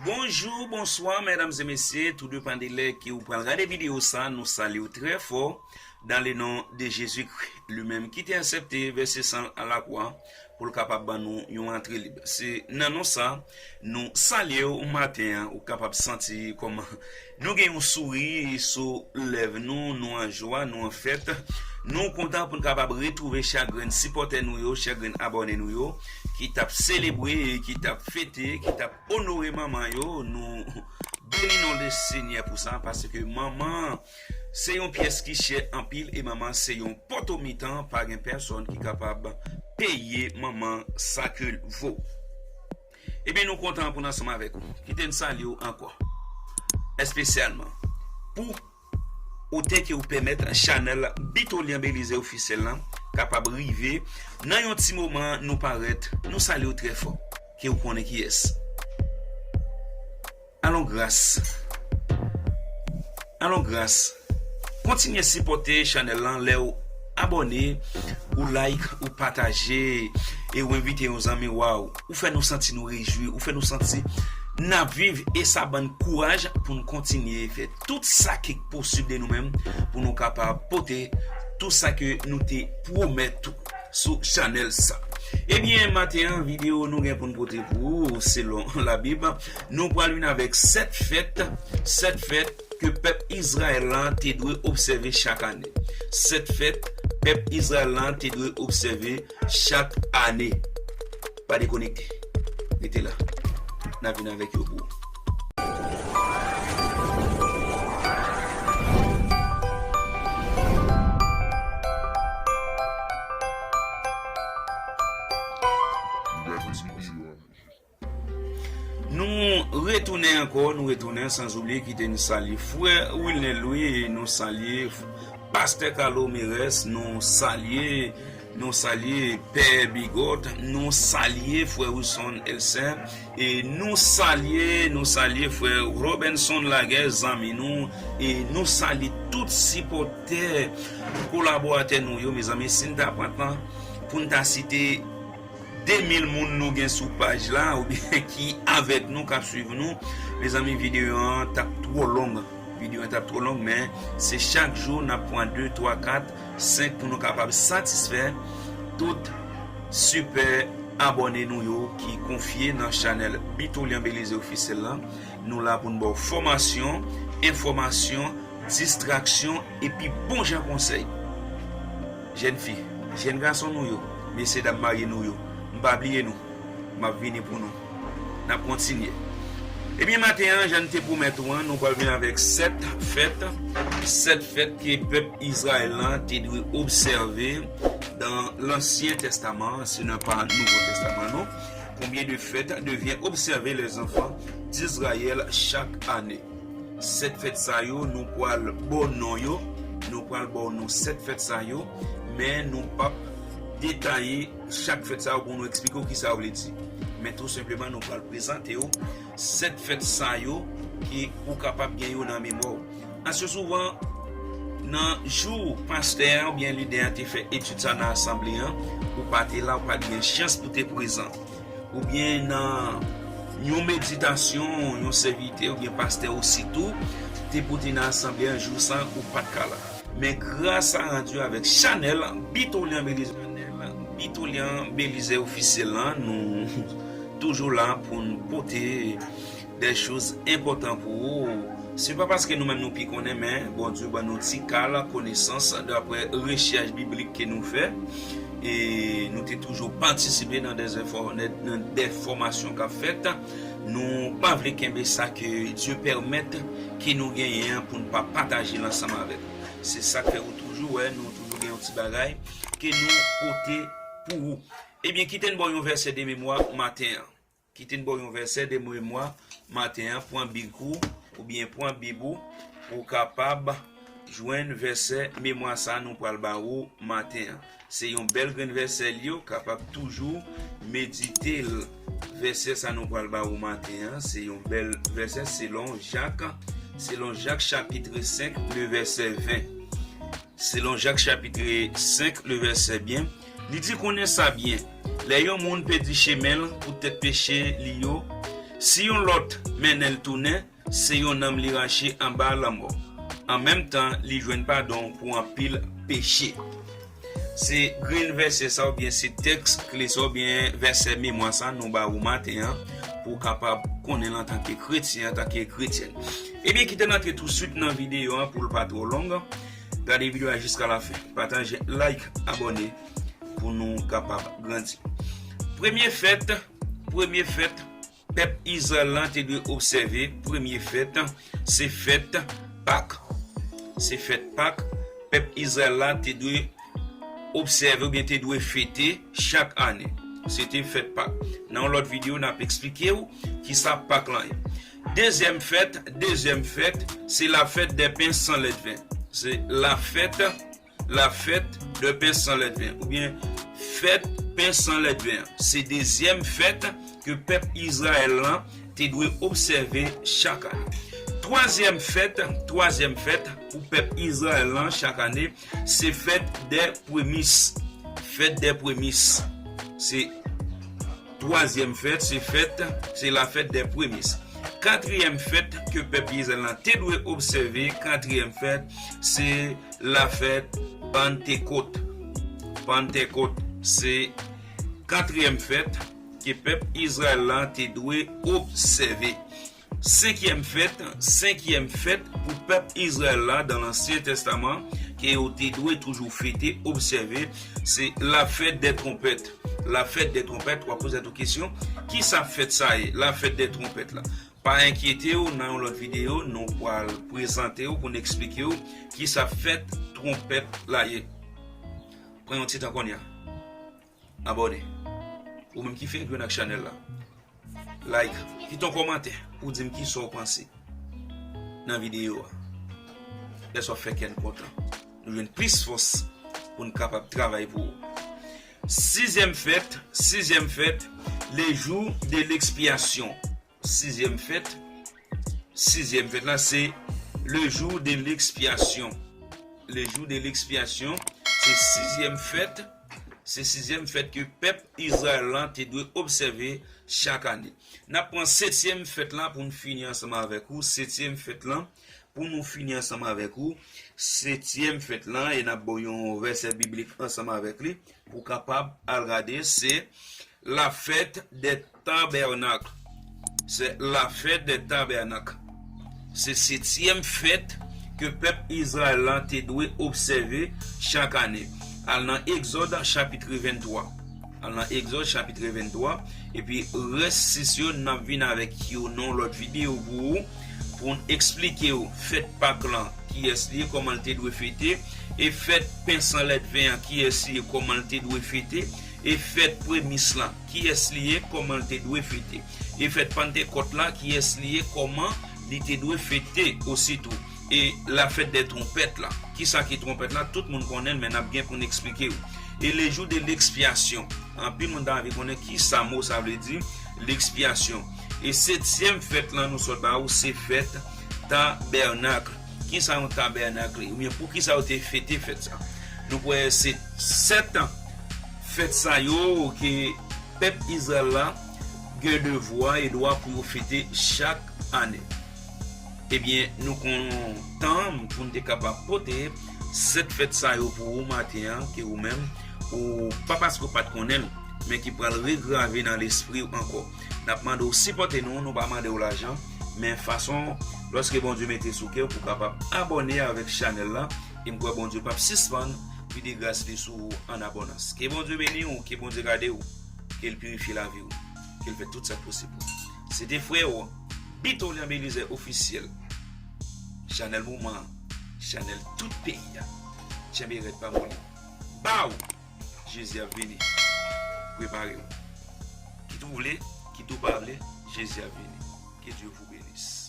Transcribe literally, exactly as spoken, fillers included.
Bonjou, bonswa, medam e mesye, tou depann de lè ke ou pral gade videyo sa, nou salye w trè fò, dans le nom de Jésus-Christ, li menm ki te aksepte vèse san l a lakwa pou l kapab ban nou yon antre lib. Se nan non sa, nou salye w maten an, ou kapab santi kòman nou gen yon souri sou lèv nou, nou an jwa, nou an fèt. Nou kontan pou n kapab retwouve chak grenn sipòtè nou yo, chak grenn abòne nou yo, ki t ap selebre, ki t ap fete, ki t ap onore manman yo. Nou beni non de Senyè pou sa, paske manman se yon pyès ki chè anpil, e manman se yon pòtomitan, pa gen pèsonn ki kapab peye manman sa ke l vo. Ebyen, nou kontan pou n ansanm avèk ou. Kite n salye w ankò, espesyalman pou otan ke ou pèmèt chanèl Bitolyan Belize Ofisyèl lan kapab rive nan yon ti moman nou parèt. Nou salye w trè fò, ke ou konnen kiyès. Alon gras. Alon gras. Kontinye sipòte chanèl lan lè ou abòne, ou like, ou pataje, e ou envite yon zanmi w a w. Ou fè nou santi nou rejwi, ou fè nou santi n ap viv, e sa ban n kouraj pou n kontinye fè tout sa ki posib de nou menm, pou nou kapab pote tout sa ke nou te pwomèt ou sou chanèl sa. Ebyen, maten an, videyo nou gen pou n pote pou ou, selon Labib, nou pral vin avèk sèt fèt, sèt fèt ke pèp Izrayèl lan te dwe obsève chak ane. Sèt fèt pèp Izrayèl lan te dwe obsève chak ane. Pa dekonekte. Rete la. N a vin avèk yo pou ou. Nou retounen ankò, nou retounen, san oubliye kite n salye frè Wilner Louis, nou salye f-, pastè Carlo Mérès, nou salye, nou salye pè Bigot, nou salye frè Wilson Elsen, e nou salye, nou salye frè Robinson Laguerre, zanmi nou, e nou salye tout sipòtè, kolaboratè nou yo, mezanmi, si n ta pran tan pou n ta site de mil moun nou gen sou paj la, oubyen ki avèk nou, k ap swiv nou, mezanmi, videyo an t ap twò long. Videyo an t ap twò long, men se chak jou n ap pran de, twa, kat, senk pou nou kapab satisfè tout sipè abòne nou yo ki konfye nan chanèl Bitolyan Belize Ofisyèl lan. Nou la pou n ba w fòmasyon, enfòmasyon, distraksyon, epi bon jan konsèy. Jèn fi, jèn gason nou yo, mesye dam marye nou yo, m pa bliye nou. M ap vini pou nou. N ap kontinye. Ebyen, maten an, jan n te pwomèt ou an, nou pral vin avèk sèt fèt, sèt fèt ke pèp Izrayèl lan te dwe obsève dans l'Ancien Testament, ce n'est pas Nouveau Testament, non. Combien de fêtes devaient observer les enfants d'Israël chaque année? Sèt fèt sa yo, nou pral ba w non yo, nou pral ba w non sèt fèt sa yo, men nou p ap detaye chak fèt sa yo pou nou eksplike w kisa yo vle di. Men tou senpleman, nou pral prezante w sèt fèt sa yo ke ou kapab gen yo nan memwa w. Ase souvan, nan jou pastè a oubyen lidè a te fè etid sa nan asanble an, ou pa te la, ou pa t gen chans pou te prezan. Oubyen nan yon meditasyon, yon sèvitè oubyen pastè ositou te pote nan asanble an jou sa, ou pa t ka la. Men gras a Dye, avèk chanèl Bitolyan Belize, chanèl Bitolyan Belize Ofisyèl lan, nou toujou la pou n pote de choz enpòtan pou ou. Se pa paske nou menm nou pi konnen, men Bondye ban nou ti kal konesans daprè rechèch biblik ke nou fè. E nou te toujou patisipe nan de enfò-, nan de fòmasyon k ap fèt. Nou pa vle kenbe sa ke Dye pèmèt ke nou genyen an pou n pa pataje l ansanm avèk ou. Se sa k fè ou toujou wè nou toujou gen yon ti bagay ke nou pote pou ou. Ebyen, kite n ba w yon vèsè de memwa maten an. Kite n ba w yon vèsè de memwa maten an. Pran bik ou, oubyen pran bib ou, pou w kapab jwenn vèsè memwa sa nou pral ba ou maten an. Se yon bèl grenn vèsè li ye, ou kapab toujou medite l. Vèsè sa nou pral ba ou maten an, se yon bèl vèsè selon Jak, selon Jak chapit senk, le vèsè ven. Selon Jak chapit senk, le vèsè ven, li di, konnen sa byen, lè yon moun pèdi chemen l poutèt peche li yo, Si yon lòt mennen l tounen, se yon nanm li rache anba lanmò. An menm tan, li jwenn padon pou anpil peche. Se grenn vèsè sa oubyen se tèks kle sa oubyen vèsè memwa sa nou ba ou maten an pou w kapab konnen l antanke kretyen, antanke kretyèn. Ebyen, kite n antre touswit nan videyo an pou l pa twò long. Gade videyo a jiska lafen. Pataje, like, abòne pou nou kapab grandi. Premye fèt, premye fèt pèp Izrayèl lan te dwe obsève, premye fèt, se fèt Pak. Se fèt Pak, pèp Izrayèl la te dwe obsève oubyen te dwe fete chak ane. Se te fèt Pak. Nan yon lòt videyo, n ap eksplike w kisa Pak lan ye. Dezyèm fèt, dezyèm fèt, se la fèt dè pen san lèdven. Se la fèt, la fèt dè pen san lèdven, oubyen fèt pen san lèdven an. Se dezyèm fèt ke pèp Izrayèl lan te dwe obsève chak ane. Twazyèm fèt, twazyèm fèt pou pèp Izrayèl lan chak ane, se fèt dè premis. Fèt dè premis. Se twazyèm fèt, se fèt, se la fèt dè premis. Katriyèm fèt ke pèp Izrayèl lan te dwe obsève, katriyèm fèt, se la fèt Pantekot. Pantekot, se katriyèm fèt ke pèp Izrayèl lan te dwe obsève. Senkyèm fèt, senkyèm fèt pou pèp Izrayèl la dan Lansyen Tèstaman, ke yo te dwe toujou fete, obsève, se la fèt dè twonpèt. La fèt dè twonpèt, w ap poze tèt ou kesyon, kisa fèt sa ye, la fèt dè twonpèt la? Pa enkyete w, nan yon lòt videyo, nou pral prezante w pou n eksplike w kisa fèt twonpèt la ye. Pran yon ti tan kounye a. Abòne. Ou menm ki fenk jwenn ak chanèl la, like, kite yon kòmantè pou di m kisa w panse nan videyo a. Lè sa w fè kè n kontan. Nou jwenn plis fòs pou n kapab travay pou ou. Sizyèm fèt, sizyèm fèt, le jour de l'expiation. Sizyèm fèt, sizyèm fèt la, se le jour de l'expiation. Le jour de l'expiation, se sizyèm fèt, se sizyèm fèt ke pèp Izrayèl lan te dwe obsève chak ane. N ap pran setyèm fèt la pou n fini ansanm avèk ou. Setyèm fèt lan, pou nou fini ansanm avèk ou. Setyèm fèt lan, e n ap ba w yon vèsè biblik ansanm avèk li, pou w kapab al gade, se la fèt dè tabènak. Se la fèt dè tabènak. Se setyèm fèt ke pèp Izrayèl lan te dwe obsève chak ane. Al nan Egzòd chapit venntwa. Al nan Egzòd chapit venntwa, epi rès sis yo, n ap vin avèk yo nan yon lòt videyo pou ou, pou n eksplike w fèt Pak lan, kiyès li ye, kòman l te dwe fete, e fèt pen san lèdven an, kiyès li ye, kòman l te dwe fete, e fèt premis lan, kiyès li ye, kòman l te dwe fete, e fèt Pantekòt la, kiyès li ye, kòman li te dwe fete ositou, e la fèt dè twonpèt la. Kisa ki twonpèt la? Tout moun konnen l, men n ap gen pou n eksplike w. E le jour de l'expiation. Anpil moun ta anvi konnen kisa mo sa vle di, l'expiation. E setyèm fèt lan nou sot ba ou, se fèt tabènak. Kisa yon tabènak ye? Oubyen poukisa yo te fete fèt sa? Nou kwè se sèt fèt sa yo ke pèp Izrayèl la gen devwa e dwa pou yo fete chak ane. Ebyen, nou kontan pou n te kapab pote sèt fèt sa yo pou ou maten an, ke ou menm, ou pa paske w pa t konnen l, men ki pral regrave nan lespri w ankò. N ap mande w sipòte nou, nou pa mande w lajan, men fason, lòske Bondye mete sou kè w pou w kapab abòne avèk chanèl la, e m kwè Bondye p ap sispann vide gras li sou ou an abondans. Ke Bondye beni w, ke Bondye gade w, ke l pirifye lavi w, ke l fè tout sa k posib pou ou. Se te frè w, Bito Lyanbelizè Ofisyèl. Chanèl moman an, chanèl tout peyi a. Tchenbe rèd, pa moli. Baw! Jezi ap vini. Prepare w. Kit ou vle, kit ou pa vle, Jezi ap vini. Que Dieu vous bénisse.